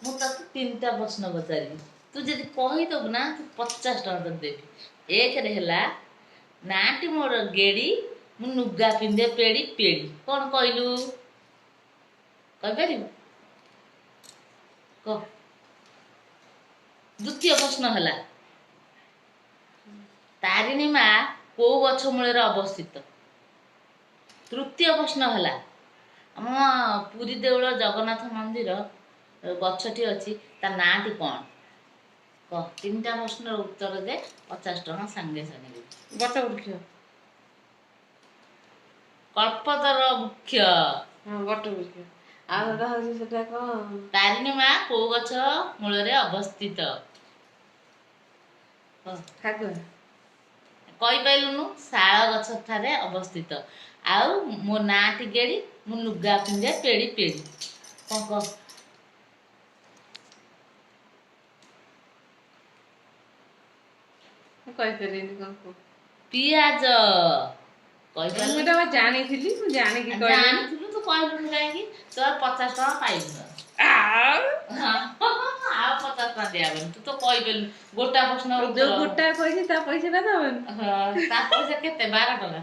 ମୁଁ ତତେ ତିନିଟା ପ୍ରଶ୍ନ ପଚାରିବି, ତୁ ଯଦି କହିଦବୁ ନା, ତୁ 50 ଟଙ୍କା ତତେ ଦେବି। ଏକରେ ହେଲା, ନାଁଟି ମୋର ଗେଡ଼ି, ମୁଁ ନୁଗା ପିନ୍ଧେ ପେଡ଼ି ପେଡ଼ି। କଣ କହିଲୁ? କହିପାରିବୁ? କହ। ଦ୍ୱିତୀୟ ପ୍ରଶ୍ନ ହେଲା, ତାରିଣୀ ମା କୋଉ ଗଛ ମୂଳରେ ଅବସ୍ଥିତ? ତୃତୀୟ ପ୍ରଶ୍ନ ହେଲା, ଆମ ପୁରୀ ଦେଉଳ ଜଗନ୍ନାଥ ମନ୍ଦିର ଗଛଟି ଅଛି, ତା ନାଁଟି କଣ? କହ। ତିନିଟା ପ୍ରଶ୍ନର ଉତ୍ତର ଦେ, 50 ଟଙ୍କା ସାଙ୍ଗେ ସାଙ୍ଗେ ଦେବି। ବଟ ବୃକ୍ଷ। କଳ୍ପତରୁ ବୃକ୍ଷ। ହଁ, ବଟ ବୃକ୍ଷ। ଆଉ ଗୋଟେ ହଉଛି, ସେଟା କଣ? ତାରିଣୀ ମା କୋଉ ଗଛ ମୂଳରେ ଅବସ୍ଥିତ? କହ। ଶାଗୁଆ। କହିପାରିଲୁନୁ। ଶାଳ ଗଛ ଠାରେ ଅବସ୍ଥିତ। ଆଉ ମୋ ନାଁଟି ଗେଡ଼ି, ମୁଁ ଲୁଗା ପିନ୍ଧେ ପେଡ଼ି ପେଡ଼ି, କଣ କହ? ମୁଁ କହିପାରିବିନି, କଣ କୁହ? ପିଆଜ। ମୁଁ କହିପାରିଲୁନୁ? ଏଇଟା ବା ଜାଣିଥିଲି, ମୁଁ ଜାଣିକି କହିଲିନି। ଜାଣିଥିଲୁ, ତୁ କହିଲୁନୁ କାହିଁକି? ତୋର 50 ଟଙ୍କା ପାଇବୁନୁ। ଆଉ ଆଉ 50 ଟଙ୍କା ଦିଆହବନି, ତୁ ତ କହିପାରିଲୁ ଗୋଟା ପ୍ରଶ୍ନର ଯୋଉ ଉତ୍ତର। ଗୋଟା କହିଛି, ତା ପଇସା ଟା ଦବନି? ହଁ, ତା ପଇସା କେତେ? 12 ଟଙ୍କା।